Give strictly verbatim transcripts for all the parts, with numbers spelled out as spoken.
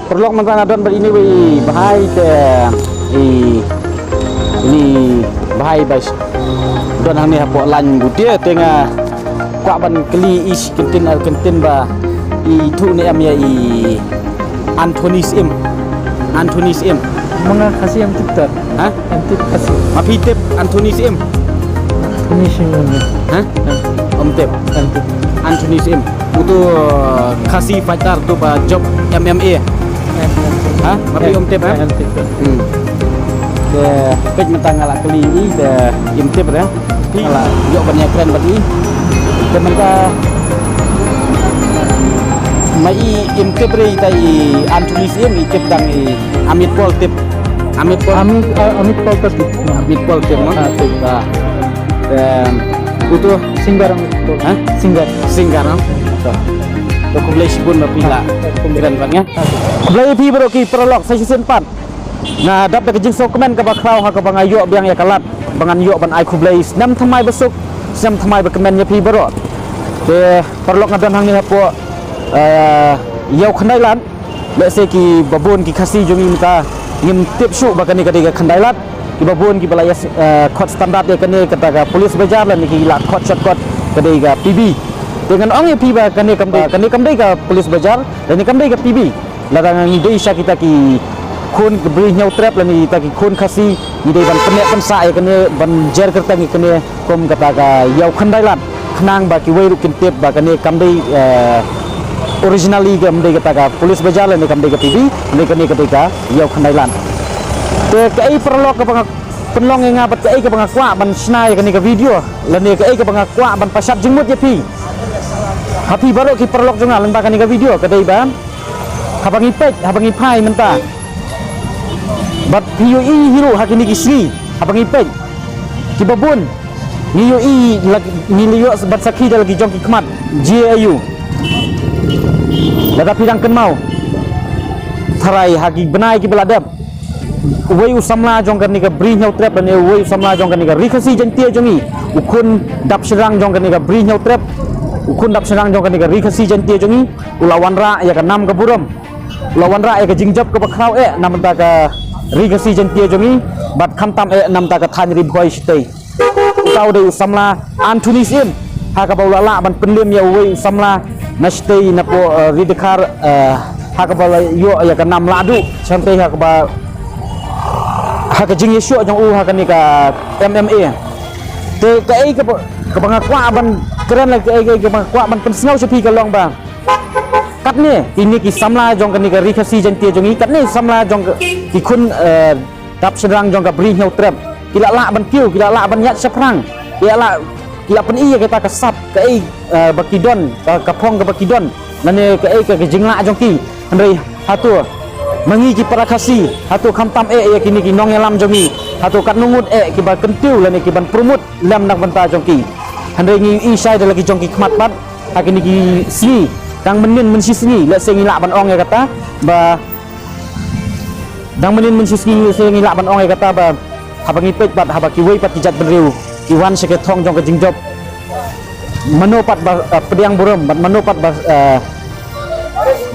Paralok, mynta nga don bad ine i wei i bhai te, i, ine i bhai ba don hangne hapoh lain bad ine te nga kwah ban kylli i shi kyntien ar kyntien ba i tuh ne em ïa i Anthony Syiem. Anthony Syiem. Ma nga Khasi em tip ta. Ha? Em tip Khasi. Ma phi tip Anthony Syiem? Anthony Syiem. Ha? Em. Ym tip. Em tip. Anthony Syiem. Uto, uh, Khasi fighter uto ba jop M M A. Em, em. Ha? Ma phi ym tip, ha? Em tip. Hmm. Te peit mynta nga la kylli i te ym tip re. Phi la ïoh ban ïakren bad i. Te mynta ma i ym tip re ita i Anthony Syiem, i tip tang i Amit Paul tip. Amit Paul. Amit, ah, Amit Paul tip. Amit Paul tip mo? Ah, tip. Ah. Em, uto singer Amit Paul. Ha? Singer. Singer, ha? To. To khublei shibun ba phi la kren bad nga. Khublei ïa phi baroh ki paralok sa shisien pat. Nga dap da ka jingsngewkmen kaba khraw ha kaba nga ïoh biang ïa ka lad ba ngan ïoh ban ai khublei snem thymmai basuk, snem thymmai bakmen ïa phi baroh. Te paralok, nga don hangne hapoh, eh, Ïew Khyndailad. Lehse kiba bun ki Khasi jong ngi mynta ngim tip shuh ba kane ka dei ka Khyndailad. Kiba bun kiba la ïa, eh, khot standard ïa kane kata ka Police Bazar lane ki la khot shortcut ka dei ka P B. Te ngan ong ïa phi ba kane kam dei, kane kam dei ka Police Bazar lane kam dei ka P B. Lada ngi dei sha kita ki khun ka Bri Hynñiewtrep lane kita ki khun Khasi, ngi dei ban pynneh pynsah ïa kane, ban jer kyrteng ïa kane kum kata ka Ïew Khyndailad, khnang ba kiwei ruh kin tip ba kane kam dei, eh, originally kam dei kata ka Police Bazar lane kam dei ka P B, hynrei kane ka dei ka Ïew Khyndailad. Te kaei paralok kaba nga pynlong ïa nga bad kaei kaba nga kwah ban shna ïa kane ka video lane kaei kaba nga kwah ban pashat jingmut ïa phi, ha phi baroh ki paralok jong nga lyngba kane ka video, ka dei ba haba ngi peit, haba ngi phai mynta, bad phi ïohi hi ruh ha kine ki sngi, haba ngi peit, kiba bun ngi ïohi la, ngi la ïoh ban sakhi da la ki jong ki khmat. Jia aiu? Lada phi dang kynmaw, tharai ha ki bnai kiba la dep, uwei u samla jong kane ka Bri Hynñiewtrep lane uwei u samla jong kane ka Ri Khasi Jaiñtia jong ngi, u khun dap shynrang jong kane ka Bri Hynñiewtrep, u khun dap shynrang jong kane ka Ri Khasi Jaiñtia jong ngi, u la wanrah ïa ka nam ka burom, u la wanrah ïa ka jingjop kaba khraw eh na bynta ka Ri Khasi Jaiñtia jong ngi, bad khamtam eh na bynta ka thaiñ Ri Bhoi shatei. Uta u dei u samla Anthony Syiem, ha kaba u la lah ban pynlem ïa uwei u samla na shatei napoh, eh, Ri Dkhar, eh, ha kaba la ïoh ïa ka nam lahduh shangtei ha kaba, ha ka jingïashoh jong u ha kane ka M M A. Te kaei kaba, kaba nga kwah ban kren la, kaei, kaei kaba nga kwah ban pynsngew sha phi ka long ba katne kine ki samla jong kane ka Ri Khasi Jaiñtia jong ngi, katne samla jong ka, ki khun, eh, dap shynrang jong ka Bri Hynñiewtrep, ki la lah ban kiew, ki la lah ban ïaid shaphrang, ki la lah, ki la pyni ïa kata ka sap, kaei, eh, ba ki don, ka, ka phong kaba ki don, lane kaei ka, ka jinglah jong ki. Hynrei hato ma ngi ki para Khasi, hato khamtam eh ïa kine ki nongïalam jong ngi, hato katno ngut eh kiba kyntiew lane kiban promote lem na ka bynta jong ki. Hynrei ngi ïohi shai da la ki jong ki khmat pat ha kine ki sngi, dang mynnin mynshisngi, lehse ngi lah ban ong ïa kata ba, dang mynnin mynshisngi, lehse ngi lah ban ong ïa kata ba haba ngi peit pat, haba kiwei pat ki jaitbynriew ki wan sha ka thong jong ka jingjop, mano pat ba, eh, pdiang burom bad mano pat ba, eh,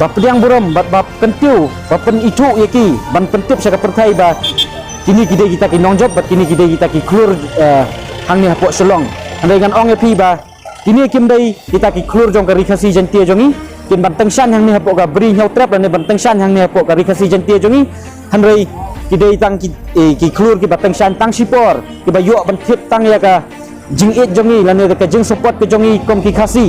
ba pdiang burom bad ba kyntiew, ba pynithuh ïa ki ban pyntip sha ka pyrthei ba kine ki dei kita ki nongjop bad kine ki dei kita ki khlur, eh, hangne hapoh Shillong. Hynrei ngan ong ïa phi ba kine kim dei kita ki khlur jong ka Ri Khasi Jaiñtia jong ngi, kin ban tyngshaiñ hangne hapoh ka Bri Hynñiewtrep lane ban tyngshaiñ hangne hapoh ka Ri Khasi Jaiñtia jong ngi. Hynrei ki dei tang ki, eh, ki khlur kiba tyngshaiñ tang shipor, kiba ïoh ban thied tang ïa ka jingïeit jong ngi lane ka jingsupport ka jong ngi kum ki Khasi.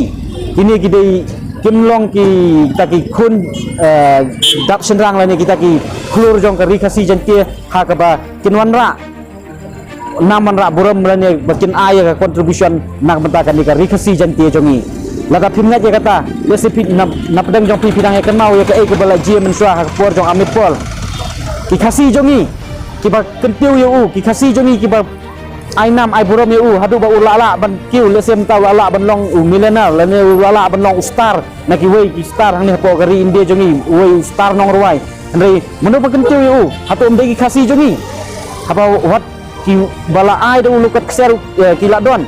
Kine ki dei, kim long ki, kita ki khun, eh, dap shynrang lane kita ki khlur jong ka Ri Khasi Jaiñtia ha kaba kin wanrah nam, wanrah burom lane ba kin ai ïa ka contribution na ka bynta kane ka Ri Khasi Jaiñtia jong ngi. Lada phim ngeit ïa kata, lehse phi na, na pdeng jong phi phi dang ïa kynmaw ïa kaei kaba la jia mynshuwa ha ka por jong Amit Paul. Ki Khasi jong ngi kiba kyntiew ïa u, ki Khasi jong ngi kiba ai nam ai burom ïa u haduh ba u la lah ban kiew, lehse mynta u la lah ban long u millionaire lane u la lah ban long u star na kiwei ki star hangne hapoh ka ri India jong ngi, uwei u star nongrwai. Hynrei mano ba kyntiew ïa u? Hato ym dei ki Khasi jong ngi? Haba wat kiba la ai da u Lukot Kser, eh, ki la don.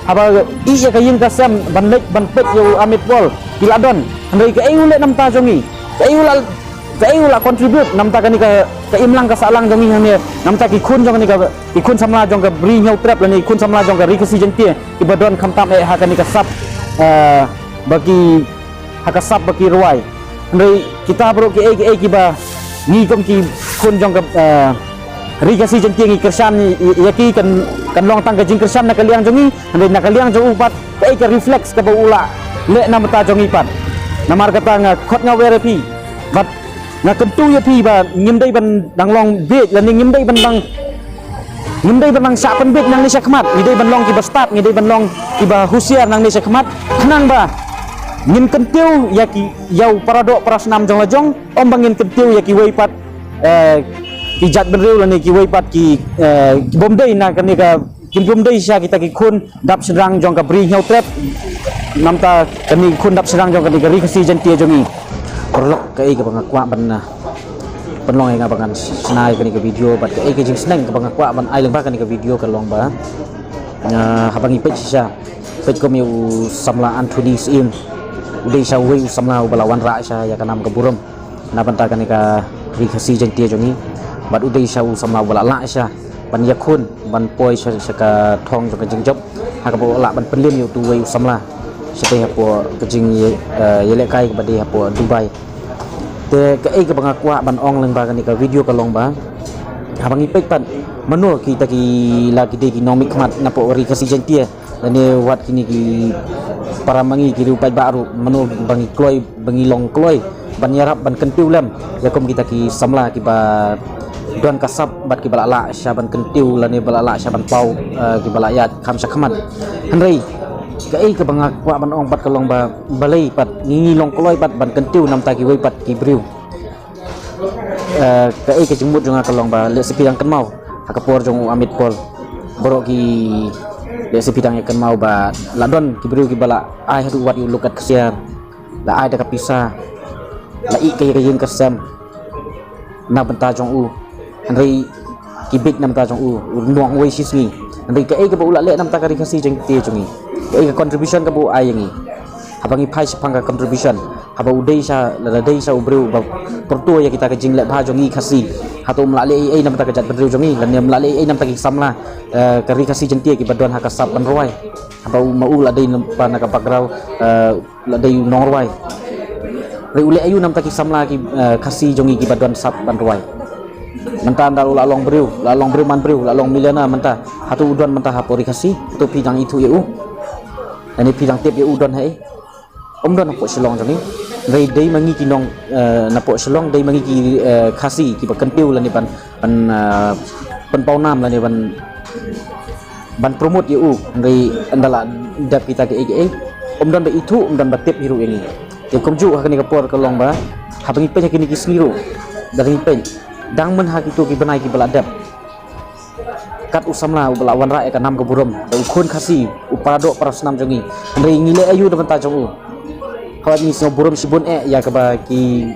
Haba ïeh ïa ka ïing ka sem ban leit ban peit ïa u Amit Paul ki la don. Hynrei kaei u leh na bynta jong ngi? Kaei u la Kaei u la contribute namta kane ka, ka imlang ka sahlang jong ngi hangne, namta ki khun jong kane ka, ki khun samla jong ka Bri Hynñiewtrep lane ki khun samla jong ka Ri Khasi Jaiñtia kiba don khamtam eh ha kane ka sap, eh, ba ki, ha ka sap ba ki rwai. Hynrei kita baroh kiei kiei kiba ngi kum ki khun jong ka, eh, Ri Khasi Jaiñtia ngi kyrshan ïa, ïa ki kan, kan long tang ka jingkyrshan na ka liang jong ngi, hynrei na ka liang jong u pat kaei ka reflex kaba u la leh namta jong ngi pat. Namar kata nga khot nga wer ïa phi bad nga kyntu ïa phi ba ngim dei ban dang long bieit lane ngim dei ban dang, ngim dei ban dang shah pynbieit nangne sha khmat, ngi dei ban long kiba stad, ngi dei ban long kiba husiar nangne sha khmat. Khnang ba ngin kyntiew ïa ki, ïa u paradoh parasnam jong la jong, ym ba ngin kyntiew ïa kiwei pat, eh, ki jaitbynriew lane kiwei pat ki, eh, ki bym dei na kane ka, ki bym dei sha kita ki khun dap shynrang jong ka Bri Hynñiewtrep, namta kane ki khun dap shynrang jong kane ka Ri Khasi Jaiñtia jong ngi. Paralok, kaei kaba nga kwah ban, ah, pynlong ïa nga ba ngan shna ïa kane ka video bad kaei ka jingsneng kaba nga kwah ban ai lyngba kane ka video ka long ba, ah, haba ngi peit shisha, peit kum ïa u samla Anthony Syiem, u dei sha uwei u samla uba la wanrah sha ïa ka nam ka burom na bynta kane ka Ri Khasi Jaiñtia jong ngi, bad u dei sha u samla uba la lah sha ban ïakhun ban poi sha, sha ka thong jong ka jingjop, ha kaba u lah ban pynliem ïa utu uwei u samla shatei hapoh ka jing, eh, ïalehkai kaba dei hapoh Dubai. Te kaei kaba nga kwah ban ong lyngba kane ka video ka long ba haba ngi peit pat, mano kita ki la ki dei ki nongmihkhmat napoh Ri Khasi Jaiñtia lane wat kine ki para ma ngi ki riew paidbah ruh, mano ba ngi kloi, ba ngi long kloi ban ïarap ban kyntiew lem ïa kum kita ki samla kiba don ka sap bad kiba la lah sha ban kyntiew lane ba la lah sha ban paw, eh, kiba la ïaid kham sha khmat. Hynrei kaei kaba nga kwah ban ong pat ka long ba balei pat ngi, ngi long kloi pat ban kyntiew namta kiwei pat ki briew. Eh, kaei ka jingmut jong nga ka long ba lehse phi dang kynmaw ha ka por jong u Amit Paul, baroh ki, lehse phi dang ïa kynmaw ba la don ki briew kiba la ai haduh wat ïa u Lukat Ksiar, la ai da ka pisa, la ïeh ka ïing ka sem na bynta jong u. Hynrei ki bieit namta jong u, u nongwei shisngi. Hynrei kaei kaba u la leh namta ka Ri Khasi Jaiñtia jong ngi, kaei ka contribution kaba u ai ïa ngi? Haba ngi phai shaphang ka contribution, haba u dei sha, lada dei sha u briew ba pyrto ïa kita ka jingleh bha jong ngi Khasi, hato um lah leh ei ei namta ka jaitbynriew jong ngi, lane um lah leh ei ei namta ki samla, eh, ka Ri Khasi Jaiñtia kiba don ha ka sap ban rwai? Haba u, ma u la dei namta na ka background, eh, la dei u nongrwai. Hynrei u leh aïu namta ki samla ki, eh, Khasi jong ngi kiba don sap ban rwai? Mynta ynda u la long briew, la long briew man briew, la long millionaire mynta, hato u don mynta hapoh Ri Khasi? Hato phi dang ithuh ïa u? Lane phi dang tip ïa u don haei? Um don hapoh Shillong jong ngi. Hynrei dei ma ngi ki nong, eh, napoh Shillong, dei ma ngi ki, eh, Khasi kiba kyntiew lane ban, ban, eh, pynpaw nam lane ban, ban promote ïa u. Hynrei ynda la dep kita kiei kiei, um don ba ithuh, um don ba tip hi ruh ïa ngi. Te kumjuh ha kane ka por ka long ba haba ngi peit ha kine ki sngi ruh, da ngi peit dang myn ha kito ki bnai kiba la dep, kat u samla uba la wanrah ïa ka nam ka burom da u khun Khasi, u paradoh parasnam jong ngi, hynrei ngi leh aïu na bynta jong u? Haba ngi sngew burom shibun eh ïa kaba ki,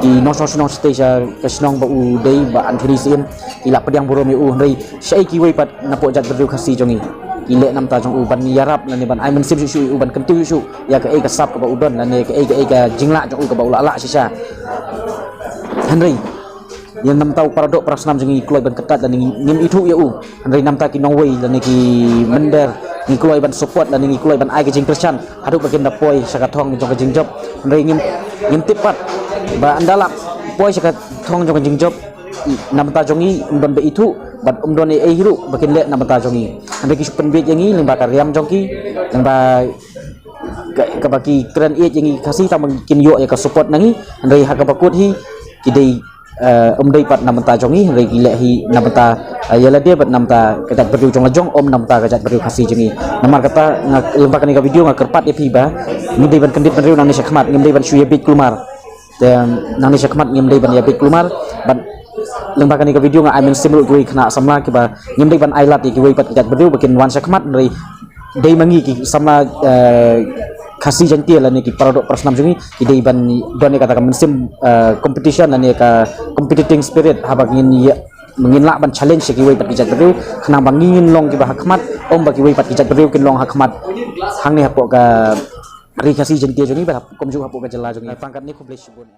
ki nongshong shnong shatei sha ka shnong ba u dei, Bah Anthony Syiem, ki la pdiang burom ïa u, hynrei shaei kiwei pat napoh jaitbynriew Khasi jong ngi ki leh namta jong u ban ïarap lane ban ai mynsiem shuh shuh ïa u, ban kyntiew shuh shuh ïa kaei ka sap kaba u don lane kaei, kaei ka jinglah jong u kaba u la lah shisha? Hynrei ïa namta u paradoh parasnam jong ngi, ngi kloi ban kyntait lane ngi, ngim ithuh ïa u. Hynrei namta ki nongwei lane ki mynder ngi kloi ban support lane ngi kloi ban ai ka jingkyrshan haduh ba kin da poi sha ka thong jong ka jingjop. Hynrei ngim, ngim tip pat ba ynda la poi sha ka thong jong ka jingjop, namta jong ngi um don ba ithuh bad um don ei ei hi ruh ba kin leh namta jong ngi. Hynrei ki shu pynbieit ïa ngi lyngba ka riam jong ki, lyngba ka, kaba ki kren ïeit ïa ngi Khasi tang ba kin ïoh ïa ka support na ngi. Hynrei ha kaba kut hi ki dei, eh, um dei pat na bynta jong ngi, hynrei ki leh hi na bynta, eh, ïa lade bad na bynta ka jaitbynriew jong la jong, um na bynta ka jaitbynriew Khasi jong ngi. Namar kata nga, lyngba kane ka video nga kyrpad ïa phi ba ngim dei ban kyndit bynriew nangne sha khmat, ngim dei ban shu ïa bieit kulmar. Te nangne sha khmat ngim dei ban ïa bieit kulmar. Bad lyngba kane ka video nga ai mynsiem ruh kiwei khynnah samla kiba ngim dei ban ai lad ïa kiwei pat ki jaitbynriew ba kin wan sha khmat, hynrei dei ma ngi ki samla, eh, Khasi Jaiñtia lane ki paradoh parasnam jong ngi, ki dei ban don ïa kata ka mynsiem, eh, competition lane ka competing spirit, haba ngin ïa, ngin lah ban challenge ïa kiwei pat ki jaitbynriew, khnang ba ngin long kiba ha khmat, um ba kiwei pat ki jaitbynriew kin long ha khmat hangne hapoh ka Ri Khasi Jaiñtia jong ngi bad kumjuh hapoh ka jylla jong ngi. Tang katne, khublei shibun.